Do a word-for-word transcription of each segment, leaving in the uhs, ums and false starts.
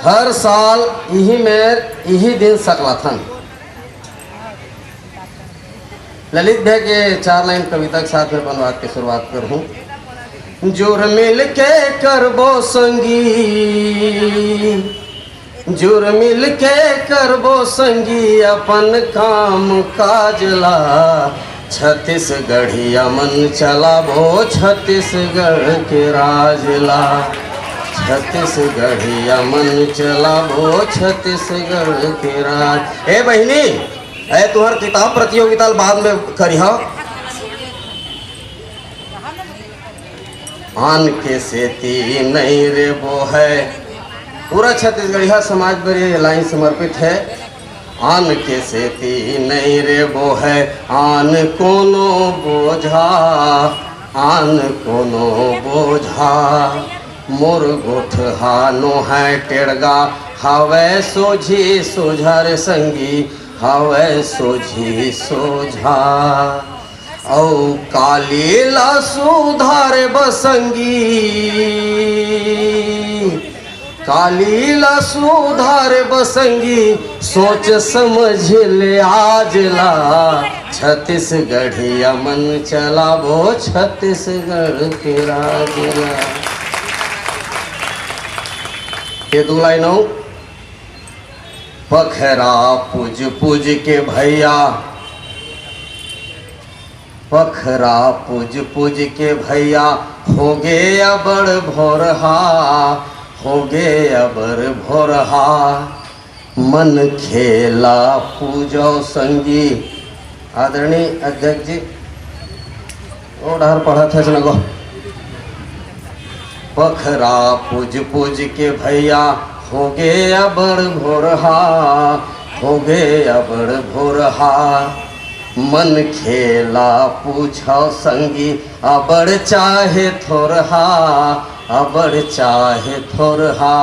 हर साल इही मेर, इही दिन सकलाथन। ललित भैया के चार लाइन कविता के साथ में अपन बात के शुरुआत करहूँ। जुर मिल के करबो संगी, जुर मिल के करबो संगी, अपन काम काज ला। छत्तीसगढ़िया मन चलाबो छत्तीसगढ़ के राज ला। छत्तीसगढ़िया मन चलाबो छत्तीसगढ़ के राज। ए बहिनी, ए तुहर किताब प्रतियोगिता ल बाद में करिहा। आन के सेती नइ रे बोहय। पूरा छत्तीसगढ़िया समाज बर ये लाइन समर्पित है। आन के सेती नइ रे बोहय, आन कोनो बोझा, आन कोनो बोझा। मोर गोठहा नोहय टेड़गा, हवय सोझी सोझा रे संगी, हवय सोझी सोझा। अउ काली ला सुधारे बसंगी, काली ला सुधारे बसंगी, सोच समझ ले आज ला। छत्तीसगढ़िया मन चलाबो छत्तीसगढ़ के राज ला। ये दू लाइन अउ। पखरा पूज पूज के भैया, पखरा पूज पूज के भैया, होगे अबड़ भोरहा, होगे अबड़ भोरहा। मन खेला पूजो संगी। आदरणीय अध्यक्ष जी, ओ डहर पढ़त हे सुनगो। पखरा पूज पूज के भैया, होगे अबड़ भोरहा, होगे अबड़ भोरहा। मन खेला पूछो संगी, अबड़ चाहे थोरहा, अबड़ चाहे थोरहा।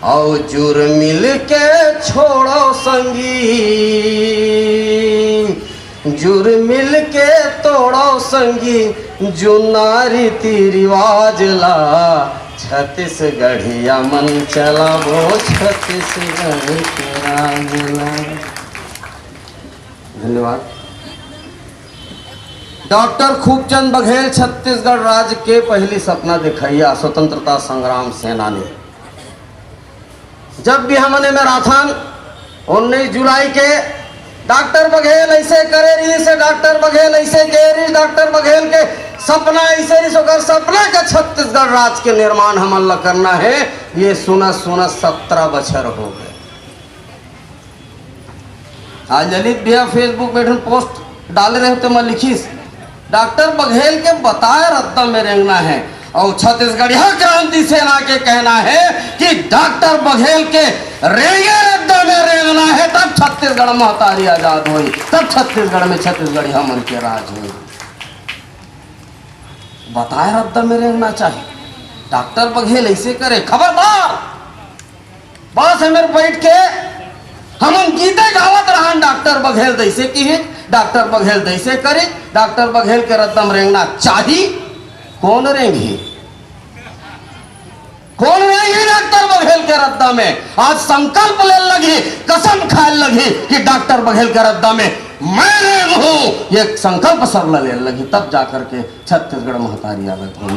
अउ जुर मिल के छोड़ो संगी, जुर मिल के तोड़ो संगी, जुन्ना रीति रिवाज ला। छत्तीसगढ़िया मन चलाबो छत्तीसगढ़ के राज ला। धन्यवाद। डॉक्टर खूबचंद बघेल छत्तीसगढ़ राज्य के पहली सपना दिखइया स्वतंत्रता संग्राम सेनानी। जब भी हमन एमे राथन उन्नीस जुलाई के, डॉक्टर बघेल ऐसे करे रहिस, डॉक्टर बघेल ऐसे गए रहिस, डॉक्टर बघेल के सपना ऐसे रहिस, ओकर सपना के छत्तीसगढ़ राज्य के निर्माण हमन ला करना है। ये सुनत सुनत सत्रह बछर हो गए। आज ललित भैया Facebook में एक ठन पोस्ट डाले रहे, तो मैं लिखिस, डॉक्टर बघेल के बताए रद्दा में रेंगना है। और छत्तीसगढ़िया क्रांति सेना के कहना है कि डॉक्टर बघेल के रेंगे रद्दा में रेंगना है, तब छत्तीसगढ़ महतारी आजाद होई, तब छत्तीसगढ़ में छत्तीसगढ़िया मन के राज होई। बताए रद्दा में रेंगना चाहिए। डॉक्टर बघेल ऐसे करे, खबरदार। बस एमेर बैठ के हमन गीते गावत रहन, डॉक्टर बघेल दइसे किहिस, डॉक्टर बघेल दइसे करिस, डॉक्टर बघेल के रद्दा म रेंगना चाही। कोन रेंगही? कोन रेंगही डॉक्टर बघेल के रद्दा में? आज संकल्प ले लगही, कसम खाए लगही कि डॉक्टर बघेल के रद्दा में मैं रेंगहूं। ये संकल्प सब ले लगही, तब जाकर के छत्तीसगढ़ महतारी आजाद होई।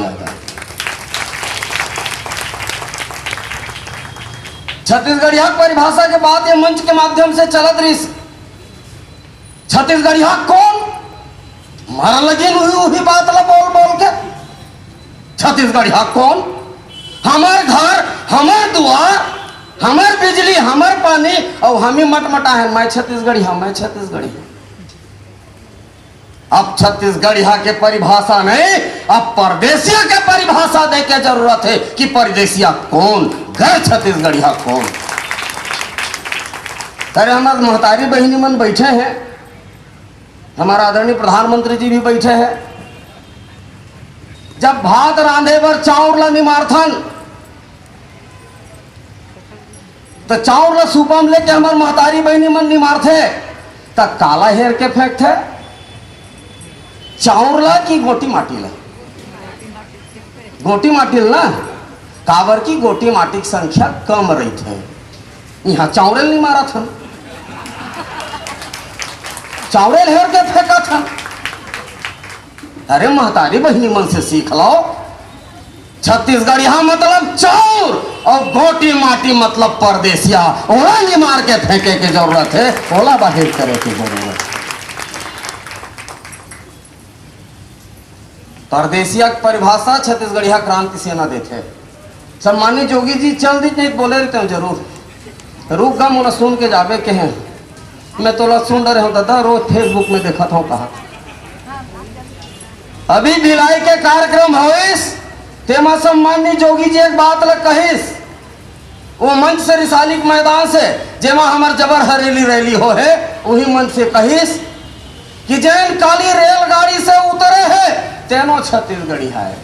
छत्तीसगढ़िया के परिभाषा के बात ये मंच के माध्यम से चलत रहिस। छत्तीसगढ़िया कोन? मर लगिन उही, उही बात ला बोल बोल के। छत्तीसगढ़िया कोन? हमर घर, हमर दुआर, हमर बिजली, हमर पानी, अउ हमी मटमटाहन, मैं छत्तीसगढ़िया, मैं छत्तीसगढ़िया। अब छत्तीसगढ़िया के परिभाषा नहीं, अब परदेसिया के परिभाषा दे के जरूरत है कि परदेसिया कोन, गैर छत्तीसगढ़िया कोन। अरे, हमर महतारी बहिनी मन बैठे हैं, हमारा आदरणीय प्रधानमंत्री जी भी बैठे हैं। जब भात रांधे बर चाउर ला निमारथन, त चाउर ला सूपा म लेके हमर महतारी बहिनी मन निमारथे, त काला हेर के फेंकथे? चाउर ला कि गोटी माटी ला? गोटी माटी ला ना, काबर कि गोटी माटी के संख्या कम रहिथे। इहाँ चाउरेल नइ मारत हन, चाउरेल हेर के फेंकत हन। अरे महतारी बहिनी मन से सीख लव, छत्तीसगढ़िया मतलब चाउर अउ गोटी माटी मतलब परदेसिया। ओला नइ मार के फेंके के जरूरत हे, ओला बाहिर करे के जरूरत हे। परदेसिया के परिभाषा छत्तीसगढ़िया क्रांति सेना देथे। सम्मानित जोगी जी चल दिस, नइ त बोले रहितेंव जरूर। रुक गा, मोला सुन के जाबे कहे। मैं तोला सुन डरे हंव ददा, रोज Facebook में देखत हंव कहा। अभी भिलाई के कार्यक्रम होइस, तेमा सम्मानित जोगी जी एक बात ल कहिस। वो मंच से, रिसाली के मैदान से, जेमा हमर जबर हरेली रैली होहे, उही मंच से कहिस कि जेन काली रेलगाड़ी से उतरे हे, तेनो छत्तीसगढ़िया हे।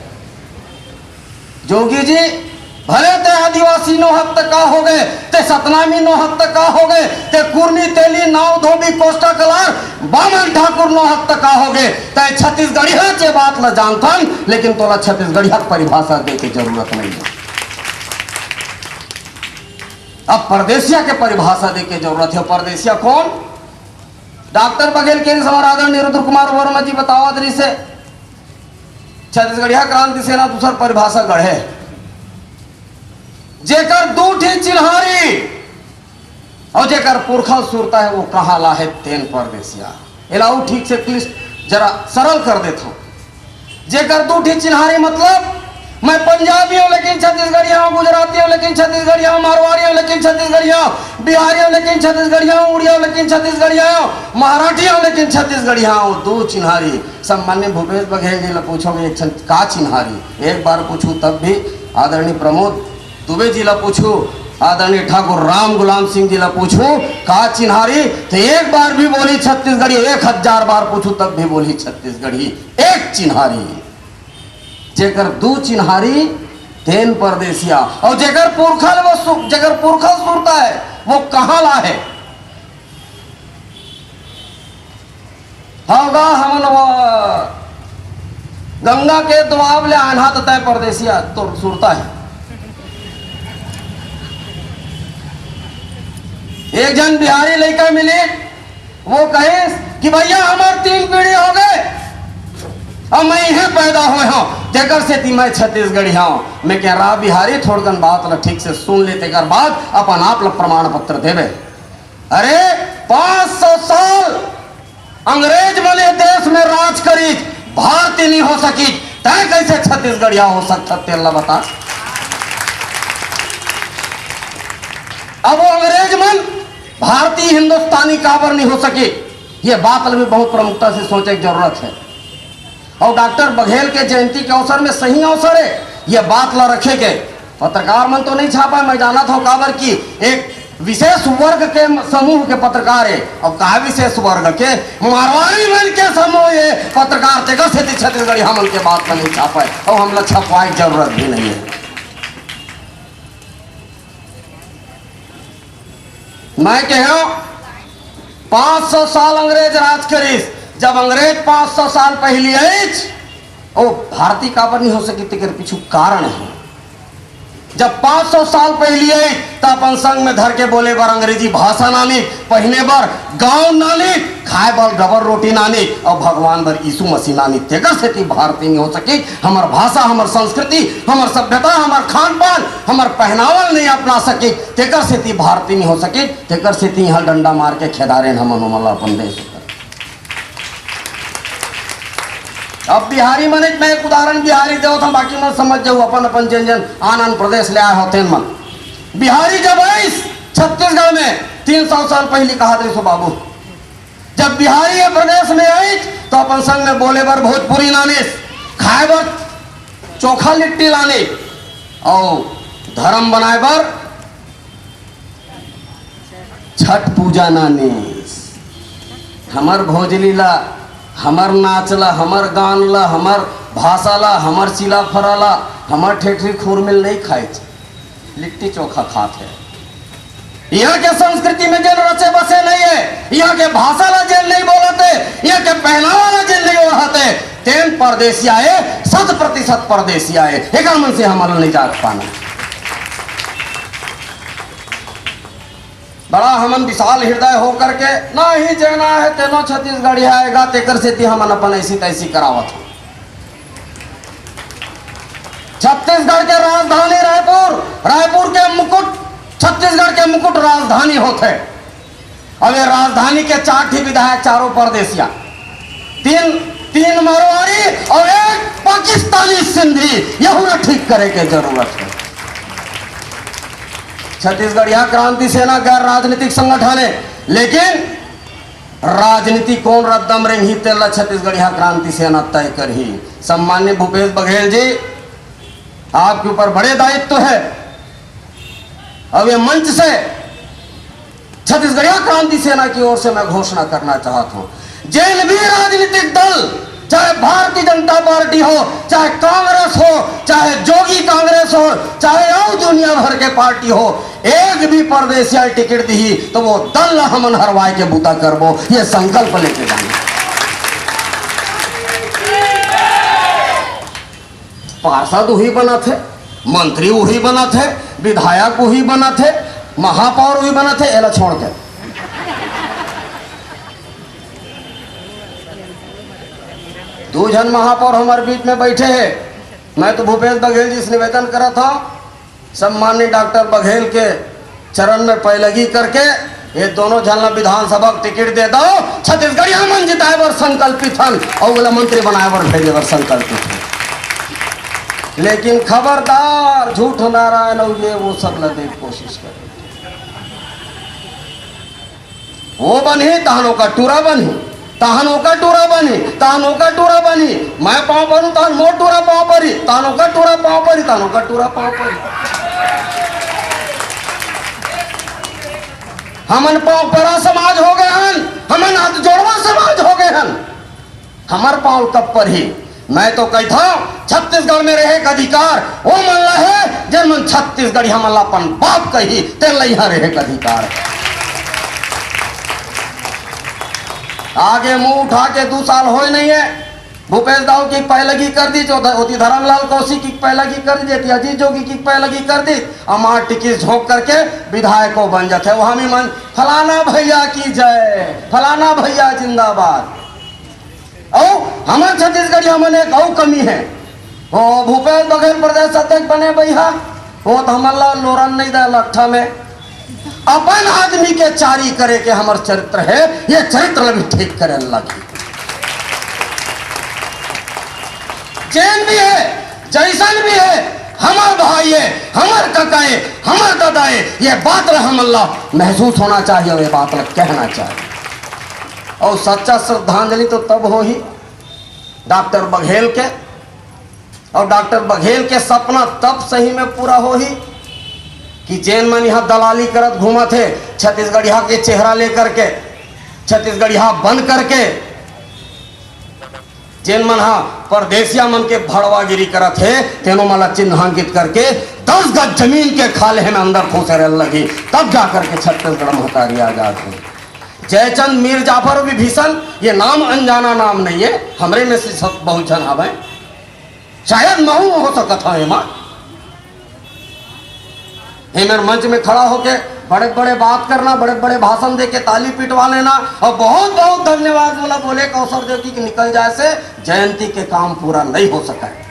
जोगी जी, भले ते आदिवासी नोहक त का होगे, ते सतनामी नोहक त का होगे, ते कुर्मी, तेली, नाव, धोबी, कोस्टा, कलार, बामन ठाकुर नोहक त का होगे, ते छत्तीसगढ़िया के बात ल जानथन, लेकिन तोला छत्तीसगढ़िया के परिभाषा दे के जरूरत नइ हे। अब परदेसिया के परिभाषा दे के जरूरत हे। परदेसिया कोन? डॉक्टर बघेल के सवार आदरणीय रुद्र कुमार वर्मा जी बतावत रहिस हे, छत्तीसगढ़िया क्रांति सेना दूसर परिभाषा गढ़े, जेकर दू ठी चिन्हारी अउ जेकर पुरखा सुरता हे, वो कहाँ ला हे तेन परदेसिया। एला अउ ठीक से क्लिष्ट जरा सरल कर देथंव। जेकर दू ठी चिन्हारी मतलब मैं पंजाबी हंव लेकिन छत्तीसगढ़िया हंव, गुजराती हंव लेकिन छत्तीसगढ़िया हंव, मारवाड़ी हंव लेकिन छत्तीसगढ़िया हंव, बिहारी हंव लेकिन छत्तीसगढ़िया हंव, उड़िया हंव लेकिन छत्तीसगढ़िया हंव, मराठी हंव लेकिन छत्तीसगढ़िया हंव। दू चिन्हारी। सम्मान्य भूपेश बघेल जी ला पूछोगे एक क्षण का चिन्हारी, एक बार पूछूं तब भी। आदरणीय प्रमोद दुबे जी ला पूछूं, आदरणीय ठाकुर राम गुलाम सिंह जी ला पूछूं का चिन्हारी, त एक बार भी बोलही छत्तीसगढ़ी, एक हजार बार पूछूं तब भी बोलही छत्तीसगढ़ी। एक चिन्हारी, जेकर दू चिन्हारी तेन परदेसिया, अउ जेकर पुरखा ले वो सु-, जेकर पुरखा सुरता हे, वो कहाँ ला हे? हव गा, हमन वो गंगा के दोआब ले आन्हा त तैं परदेसिया, तोर सुरता हे। एक झन बिहारी लइका मिलिस, वो कहिस कि भइया, हमर तीन पीढ़ी होगे, अब मैं इहें पैदा होय हंव, तेकर सेती मैं छत्तीसगढ़िया हंव। मैं कहेंव, रा बिहारी, थोड़कन बात ल ठीक से सुन ले, तेकर बाद अपन आप ल प्रमाण पत्र देबे। अरे, पाँच सौ साल अंग्रेज मन ए देश में राज करिस, भारतीय नइ हो सकिस, तैं कइसे छत्तीसगढ़िया हो सकथस, तेला बता। अब वो अंग्रेज मन भारतीय हिंदुस्तानी काबर नइ हो सकिस, ये बात ल भी बहुत प्रमुखता से सोचे के जरूरत हे। अउ डॉक्टर बघेल के जयंती के अवसर में सही अवसर हे ये बात ला रखे के। पत्रकार मन तो नइ छापय, मैं जानत हंव, काबर कि एक विशेष वर्ग के समूह के पत्रकार हे। अउ का विशेष वर्ग के? मारवाड़ी मन के समूह हे पत्रकार, तेकर सेती छत्तीसगढ़िया मन के बात ला नइ छापय, अउ हमला छपवाय के जरूरत भी नइ हे। मैं कहेंव, पाँच सौ साल अंग्रेज राज करिस। जब अंग्रेज पाँच सौ साल पहिली आइस, ओ भारतीय काबर नइ हो सकिस, तेकर पीछू कारण हे। जब पाँच सौ साल पहिली आइस, त अपन संग में धर के बोले बर अंग्रेजी भाषा नानिस, पहिने बर गाउन नानिस, खाय बर डबल रोटी नानिस, अउ भगवान बर यीशु मसीह नानिस। तेकर सेती भारतीय नइ हो सकिस। हमर भाषा, हमर संस्कृति, हमर सभ्यता, हमर खान पान, हमर पहनावा ल नइ अपना सकिस, तेकर सेती भारतीय नइ हो सकिस। तेकर सेती इहाँ डंडा मार के खेदारेन हमन ओमन ला अपन देश ऊपर। अब बिहारी मन, मैं एक उदाहरण बिहारी देवत हंव, बाकी मन समझ जाहू, अपन अपन जेन जेन आन आन प्रदेश ले आय हो तेन मन। बिहारी जब आइस छत्तीसगढ़ में तीन सौ साल पहिली, कहत रहिस हो बाबू, जब बिहारी ये प्रदेश में आइस त अपन संग में बोले बर भोजपुरी लानिस, खाय बर चोखा लिट्टी लानिस, अउ धरम बनाय बर छठ पूजा लानिस। हमर भोजली ला, हमर नाच ला, हमर गान ला, हमर भाषा ला, हमर चीला फरा ला, हमर ठेठरी खुरमी ल नइ खाइस, लिट्टी चोखा खात हे। इहाँ के संस्कृति में जेन रचे बसे नइ हे, इहाँ के भाषा ला जेन नइ बोलत हे, इहाँ के पहनावा ला जेन नइ ओढ़त हे, तेन परदेसिया हे, शत प्रतिशत परदेसिया हे। एकर मन से हमन ला नइ जाग पाना। बड़ा हमन विशाल हृदय होकर के, ना ही जेना हे तेनो छत्तीसगढ़िया आएगा, तेकर सेती हमन अपन ऐसी तैसी करावत हन। छत्तीसगढ़ के राजधानी रायपुर, रायपुर के मुकुट, छत्तीसगढ़ के मुकुट राजधानी होथे। अब ये राजधानी के चार ठी विधायक, चारों परदेसिया, तीन, तीन मारवाड़ी और एक पाकिस्तानी सिंधी, यहू ला ठीक करे के जरूरत हे। छत्तीसगढ़िया क्रांति सेना गैर राजनीतिक संगठन हे, लेकिन राजनीति कोन रद्दा म रेंगही, तेला छत्तीसगढ़िया क्रांति सेना तय करही। सम्मान्य भूपेश बघेल जी, आपके ऊपर बड़े दायित्व हे। अब ये मंच से छत्तीसगढ़िया क्रांति सेना की ओर से मैं घोषणा करना चाहत हूँ, जेन भी राजनीतिक दल, चाहे भारतीय जनता पार्टी हो, चाहे कांग्रेस हो, चाहे जोगी कांग्रेस हो, चाहे और दुनिया भर के पार्टी हो, एक भी परदेसिया टिकट दिही तो वो दल ला हमन हरवाए के बूता करबो, ये संकल्प लेके जाना। पार्षद उही बनत हे, मंत्री उही बनत हे, विधायक उही बनत हे, महापौर उही बनत हे, एला छोड़ के। दू झन महापौर हमर बीच में बैठे हे। मैं तो भूपेश बघेल जी से निवेदन करत हूँ, सम्मानित डॉक्टर बघेल के चरण में पैलगी करके ये दोनों झन ला विधानसभा के टिकट दे दो। छत्तीसगढ़िया मन जिताए बर संकल्पित हन और ओला मंत्री बनाए बर भेजे बर संकल्पित हन। लेकिन खबरदार झूठ नारायण और ये वो सब ला दे कोशिश करे। वो बनही, तहन ओकर टूरा बनही, तहन ओकर टूरा बनही, तहन ओकर टूरा बनही। मैं पाँव परूँ, तहन मोर टूरा पाँव परी, तहन ओकर टूरा पाँव परी, तहन ओकर टूरा पाँव परी। हमन पाँव परा समाज हो गए हन, हमन हाथ जोड़वा समाज हो गए हन। हमर पाँव कब परही? मैं तो कहता हूँ, छत्तीसगढ़ में रहे के अधिकार वो मन ला हे, जेन मन छत्तीसगढ़ी हमन ला अपन बाप कही, तेन ला यहाँ रहे के अधिकार हे। आगे मुंह उठा के दू साल होए नहीं हे, भूपेश दाऊ की पैलगी कर दी, जो ध-, ओती धर्मलाल कौशिक की पैलगी कर दी, जेती अजीत जोगी की पैलगी कर दी, अमार टिकिस झोंक करके विधायको बन जाते। वो हम ही मन, फलाना भैया की जय, फलाना भैया जिंदाबाद। अउ हमर छत्तीसगढ़िया मन एक अउ कमी हे, वो भूपेश बघेल प्रदेश अध्यक्ष बने बइहा, वो तो हमन ला लोरन नहीं दे लट्ठा में। अपन आदमी के चारी करे के हमर चरित्र हे, ये चरित्र ला भी ठीक करे लगी। जेन भी हे, जैसन भी हे, हमर भाई हे, हमर कका हे, हमर दादा हे, ये बात ला हमन ला महसूस होना चाहिए, ये बात ला कहना चाहिए। और सच्चा श्रद्धांजलि तो तब होही डॉक्टर बघेल के, और डॉक्टर बघेल के सपना तब सही में पूरा होही कि जेन मन यहाँ दलाली करत घूमत हे, छत्तीसगढ़िया के चेहरा लेकर के, छत्तीसगढ़िया बन करके, जेन मन हा परदेसिया मन के भड़वागिरी करत हे, तेनो मन ला चिन्हांकित करके दस गज जमीन के खाल्हे में अंदर खोसे रहे लगी, तब जा करके छत्तीसगढ़ महतारी आजाद होही। जयचंद, मीर जाफर, विभीषण, ये नाम अनजाना नाम नहीं हे, हमरे में से सब बहुत झन हवय, शायद महू हो सकत हवं एमा। एमेर मंच में खड़ा होके बड़े-बड़े बात करना, बड़े-बड़े भाषण देके ताली पिटवा लेना और बहुत-बहुत धन्यवाद बोला, बोले के अवसर दे कि निकल जाए से जयंती के काम पूरा नहीं हो सका है।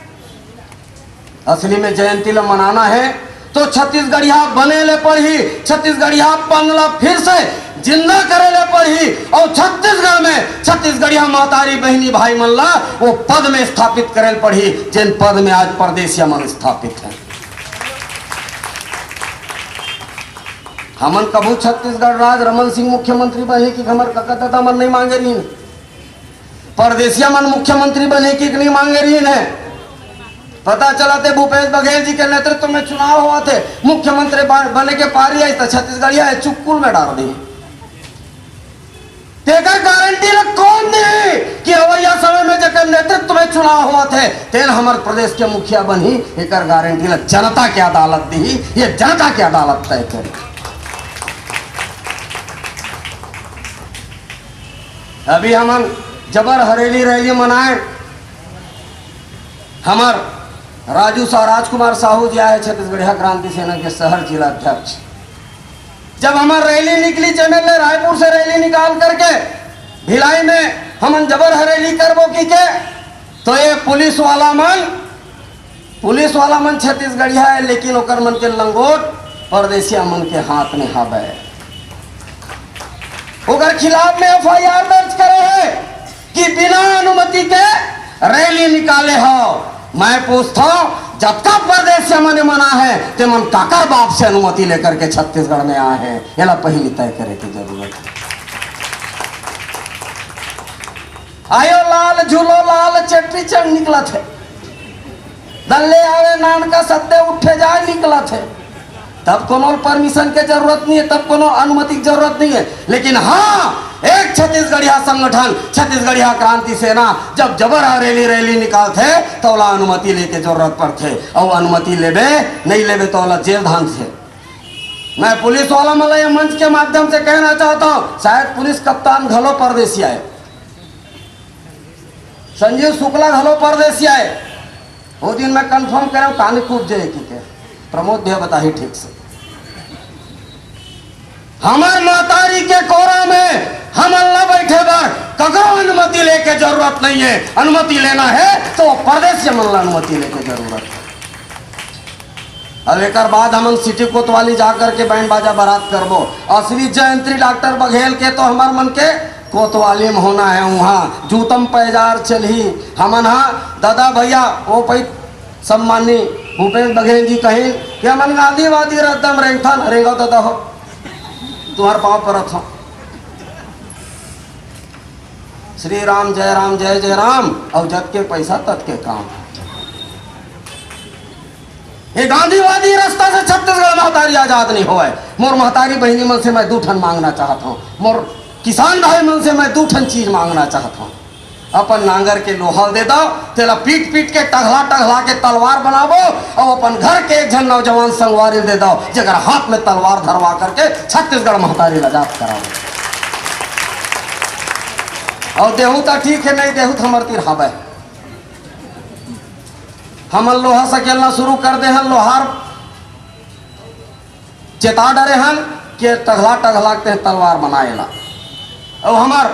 असली में जयंती ला मनाना हे तो छत्तीसगढ़िया बने ले पड़ही, छत्तीसगढ़ियापन ला फिर से जिंदा करे ले पड़ही और छत्तीसगढ़ में छत्तीसगढ़िया महतारी, बहिनी, भाई मन ला वो पद में स्थापित करे ले पड़ही, जेन पद में आज परदेसिया मन स्थापित हे। हमन कभू छत्तीसगढ़ राज रमन सिंह मुख्यमंत्री बनही कि हमर कका ददा मन नहीं मांगे रहिन, परदेसिया मन मुख्यमंत्री बनही कि नहीं मांगे रहिन हे। पता चलत हे भूपेश बघेल जी के नेतृत्व में चुनाव होवत हे, मुख्यमंत्री बन-, बने के पारी आई तो छत्तीसगढ़िया हे चुक्कुल में डाल दी। तेकर गारंटी ला कोन दे कि अवैया समय में जेकर नेतृत्व में चुनाव होवत हे, तेन हमर प्रदेश के मुखिया बनही, एकर गारंटी ला जनता के अदालत दीही, ये जनता के अदालत तय करे। अभी हमन जबर हरेली रैली मनाए, हमर राजू साहू, राजकुमार साहू जी आए, छत्तीसगढ़िया क्रांति सेना के शहर जिला अध्यक्ष। जब हमर रैली निकली, जेमे ले रायपुर से रैली निकाल करके भिलाई में हमन जबर ह रैली करबो की के, तो ये पुलिस वाला मन, पुलिस वाला मन छत्तीसगढ़िया है, लेकिन ओकर मन के लंगोट परदेसिया मन के हाथ में हवे। ओकर खिलाफ में एफ आई आर दर्ज करे है कि बिना अनुमति के रैली निकाले हो। मैं पूछता हूँ, जतका परदेसिया मन मना है, ते मन काकर बाप से अनुमति लेकर के छत्तीसगढ़ में आए हैं? एला पहली तय करे के जरूरत है। आयो लाल झूलो लाल चट्टी चढ़ निकलत है, दल्ले आवे नान का सत्ते उठे जाए निकलत है। तब कोनो परमिशन के जरूरत नहीं है, तब कोनो अनुमति के जरूरत नहीं है। लेकिन हाँ, एक छत्तीसगढ़िया संगठन, छत्तीसगढ़िया क्रांति सेना जब जबर ह रैली रैली निकालथे, तो ओला अनुमति लेके जरूरत पड़थे। अउ अनुमति लेबे, नहीं लेबे, तो ओला जेल धांधथे। मैं पुलिस वाला मन ला ये मंच के माध्यम से कहना चाहता हूँ, शायद पुलिस कप्तान घलो परदेसी आए, संजीव शुक्ला घलो परदेसी आए। वो दिन मैं कंफर्म करे हूँ, कानी कूद जाए की के। प्रमोद भैया बताही ठीक से। हमर महतारी के कोरा में हमन ला बैठे बर ककरो अनुमति लेके जरूरत नहीं है। अनुमति लेना है तो परदेसिया मन ला अनुमति लेके जरूरत है। अब एकर बाद हमन सिटी कोतवाली जा करके बैंड बाजा बारात करबो। असली जयंती डॉक्टर बघेल के तो हमर मन के कोतवाली में होना है। उहाँ जूतम पैजार चलही। हमन हा दादा भैया, वो पै सम्मानी भूपेश बघेल जी कहिन कि हमन गांधीवादी रद्दम रेंगथन, रेंगो दादा हो, तुम्हार पाँव परत हो। श्री राम, जय राम, जय जय राम, अउ जतके पैसा ततके काम। ये गांधीवादी रास्ता से छत्तीसगढ़ महतारी आजाद नहीं होवय। मोर महतारी बहिनी मन से मैं दू ठन मांगना चाहत हूँ, मोर किसान भाई मन से मैं दू ठन चीज मांगना चाहत हूँ। अपन नांगर के लोहा दे दव, तेला पीट पीट के, टघला टघला के तलवार बनाबो, अउ अपन घर के एक झन नौजवान संगवारी दे दव, जेकर हाथ में तलवार धरवा करके छत्तीसगढ़ महतारी ल आजाद कराबो। अउ देहू त ठीक है, नहीं देहू त हमर तीर हवय। हमन लोहा सकेलना शुरू कर दे हन, लोहार चेता डरे हन कि टघला टघला के तलवार बनाए ला। अउ हमर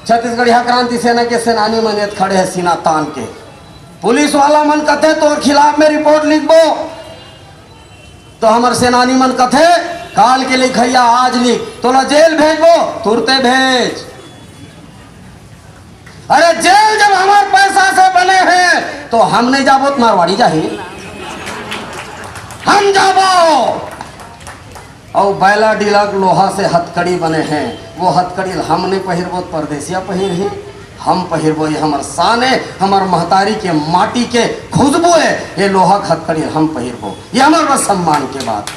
छत्तीसगढ़िया क्रांति सेना के सेनानी मन एत खड़े हैं सीना तान के। पुलिस वाला मन कथे तोर खिलाफ में रिपोर्ट लिखबो, तो हमर सेनानी मन कथे काल के लिखइया आज लिख, तोला जेल भेजबो, तुरते भेज। अरे जेल जब हमर पैसा से बने हैं तो हम नहीं जाबो त मारवाड़ी जाही, हम जाबो। अउ बैला डीला के लोहा से हथकड़ी बने हैं, वो हथकड़ी ल हम नहीं पहिरबो त परदेसिया पहिरही, हम पहिरबो। ये हमर शान है, हमर महतारी के माटी के खुशबू है, ये लोहा के हथकड़ी ल हम पहिरबो। ये हमर बस सम्मान के बात।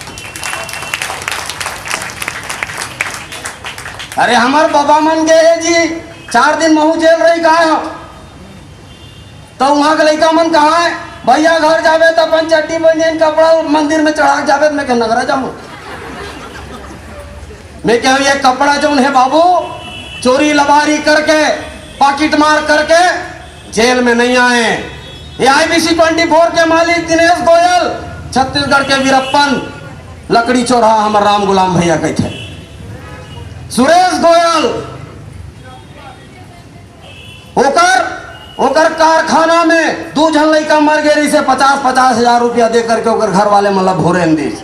अरे हमर बाबा मन गए जी, चार दिन महू जेल रही का हो, तो वहां के लइका मन कहा है, भैया घर जाबे त अपन चड्डी बनियान कपड़ा मंदिर में चढ़ा के जाबे। त मैं कहे नगरा जाऊं, मैं कहे ये कपड़ा जौन है बाबू, चोरी लबारी करके, पाकिट मार करके जेल में नहीं आए। ये आई बी सी ट्वेंटी फोर के मालिक दिनेश गोयल, छत्तीसगढ़ के वीरप्पन लकड़ी चोरहा हमर राम गुलाम भैया कहिथे। सुरेश गोयल, ओकर, ओकर कारखाना में दू झन लइका मर गे रहिसे, पचास पचास हजार रुपया दे करके ओकर घर वाले मन ला भोरेन दिस।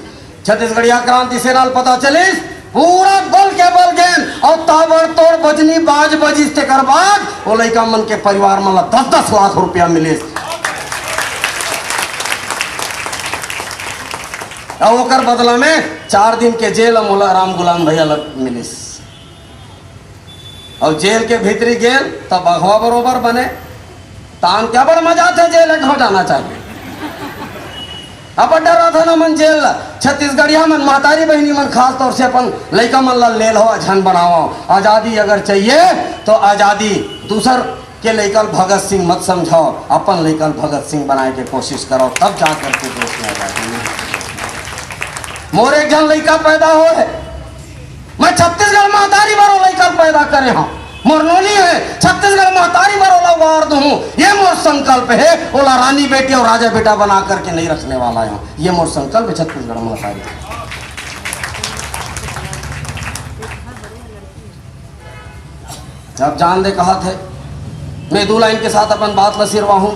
छत्तीसगढ़िया क्रांति सेना ल पता चलिस, पूरा बल के बल गेन अउ ताबड़तोड़ बजनी बाज बजिस। तेकर बाद ओ लइका मन के परिवार मन ला दस दस लाख रुपया मिलिस। अउ ओकर बदला में चार दिन के जेल मोला राम गुलाम भैया ला मिलिस। अउ जेल के भीतरी गेन त बघवा बरोबर बने। तान के अबड़ मजा आथे जेल एक हो जाना चाहिए। अब डरा था ना मन जेल ला। छत्तीसगढ़िया मन, महतारी बहिनी मन, खास तौर से अपन लइका मन ला ले लो, झन बनाओ। आजादी अगर चाहिए तो आजादी दूसर के लइका ल भगत सिंह मत समझाओ, अपन लइका ल भगत सिंह बनाए के कोशिश करो, तब जा करके देश में आजादी मिले। मोर एक झन लइका पैदा हो है, मैं छत्तीसगढ़ महतारी बर ओ लइका ल पैदा करे हंव। मोर नोनी हे, छत्तीसगढ़ महतारी बर ओला वार दूहूं। ये मोर संकल्प हे, ओला रानी बेटी अउ राजा बेटा बना करके नहीं रखने वाला हंव। ये मोर संकल्प हे छत्तीसगढ़ महतारी। अब जान दे कहा थे, मैं दो लाइन के साथ अपन बात ला सिरवाहूं।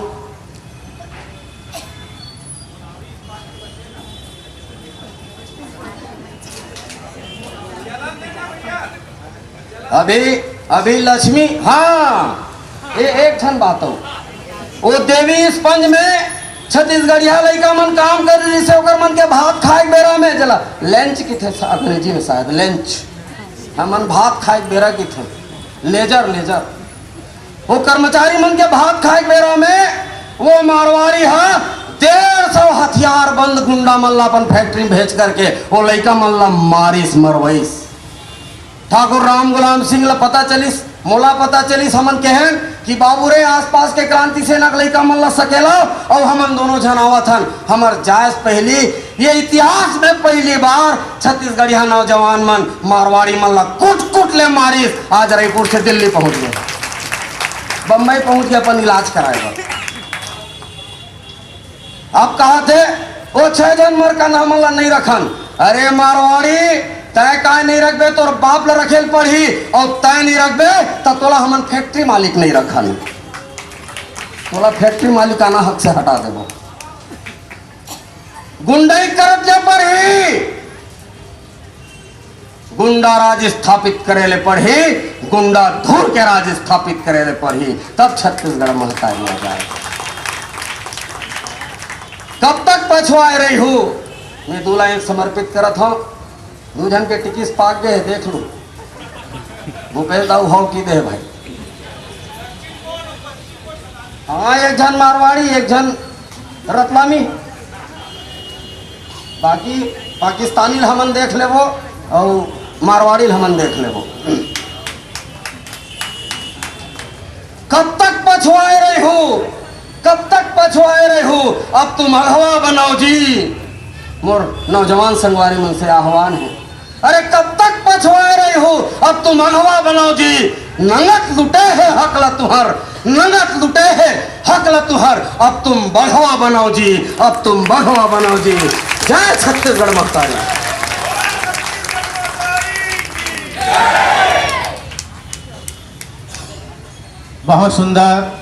अभी अभी लक्ष्मी, हाँ, ये एक ठन बात हो, वो देवी स्पंज में छत्तीसगढ़िया लइका मन काम कर रही से, ओकर मन के भात खाए के बेरा में जला लंच किथे, अंग्रेजी में शायद लंच, हमन भात खाए के बेरा किथे, लेजर लेजर। वो कर्मचारी मन के भात खाए के बेरा में वो मारवाड़ी हा डेढ़ सौ हथियार बंद गुंडा मन ला अपन फैक्ट्री में भेज करके वो लइका मन ला मारिस मरवाइस। ठाकुर राम गुलाम सिंह ला पता चलिस, मोला पता चलिस, हमन कहेन कि बाबू रे, आसपास के क्रांति सेना के लइका मन ला सकेला, अउ हमन दोनों झन आवत हन। हमर जायस पहली, ये इतिहास में पहली बार छत्तीसगढ़िया नौजवान मन मारवाड़ी मन ला कुट कुट ले मारिस। आज रायपुर से दिल्ली पहुंच गए, बम्बई पहुंच गए अपन इलाज कराए बर। अब कहा थे, ओ छह झन मर का नाम ला नहीं रखन। अरे मारवाड़ी, तय काय नहीं रखबे, तोर बाप ला रखेल पड़ही, और तय नहीं रखबे, त तोला हमन फैक्ट्री मालिक नहीं रखन। तोला फैक्ट्री मालिकाना हक से हटा देबो। गुंडई करत ले पड़ही, गुंडा राज स्थापित करे ले पड़ही, गुंडा धूर के राज स्थापित करे ले पड़ही, तब छत्तीसगढ़ महतारी आ जाए। कब तक पछवाए रही हूँ? मैं दो लाइन समर्पित करत हूँ। दो झन के टिकिस पाक गए, देख लू। भूपेश दाऊ हव की दे भाई। हाँ, एक झन मारवाड़ी, एक झन रतलामी, बाकी पाकिस्तानी ल हमन देख लेबो, अउ मारवाड़ी ल हमन देख लेबो। कब तक पछवाए रही हो, कब तक पछवाए रही हो? अब तुम अढ़वा बनाओ जी। मोर नौजवान संगवारी मन से आह्वान है, अरे कब तक पछवाए रही हो? अब तुम अढ़वा बनाओ जी। नंगत लुटे है हक ला तुहर, नंगत लुटे है हक ला तुहर, अब तुम बढ़वा बनाओ जी, अब तुम बढ़वा बनाओ जी। जय छत्तीसगढ़ महतारी। बहुत सुंदर।